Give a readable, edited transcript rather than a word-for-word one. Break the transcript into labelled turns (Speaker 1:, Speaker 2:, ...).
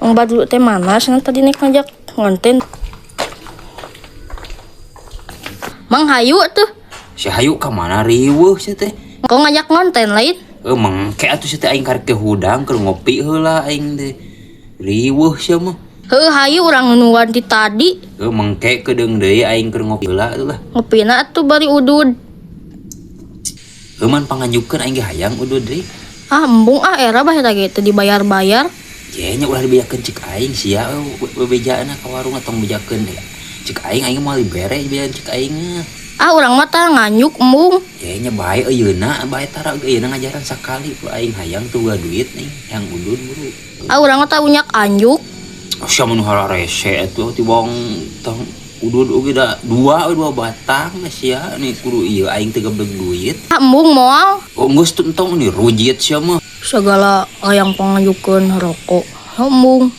Speaker 1: Mang Badru teh mana cenah tadi nek ngajak ngonten. Mang hayu tuh.
Speaker 2: Si hayu ka mana riweuh sia teh?
Speaker 1: Kok ngajak ngonten lain?
Speaker 2: Eh mengke atuh sia teh, aing karek teh hudang keur ngopi heula aing teh. Riweuh sia mah.
Speaker 1: Heuh, hayu, urang nungguan ti tadi.
Speaker 2: Heuh, mengke kedeung deui, aing keur ngopi heula atuh lah.
Speaker 1: Ngopina atuh bari udud.
Speaker 2: Heuh, man panganjukeun, aing ge hayang udud deui.
Speaker 1: Ah, embung ah, era bah eta ge teu dibayar-bayar.
Speaker 2: Ye nya ulah dibejakeun cek aing sia bebejana ka warung, tong bejakeun cek aing, aing moal dibere bejakeun cek aing mah.
Speaker 1: Ah, urang mah tah nganjuk, embung.
Speaker 2: Ye nya bae ayeuna bae, tara ge ayeuna ngajaran sakali ku aing, hayang tuh boga duit nih yang udud buru.
Speaker 1: Ah, urang mah tah unyak anjuk.
Speaker 2: Sia mun hararese atuh tibang tong udud oge da dua we, dua batang sia nih kudu ieu aing teu gebleg duit.
Speaker 1: Ah, embung moal.
Speaker 2: Oh, geus teu, entong nih rujit sia mah.
Speaker 1: Segala hayang panganjukeun rokok. Embung.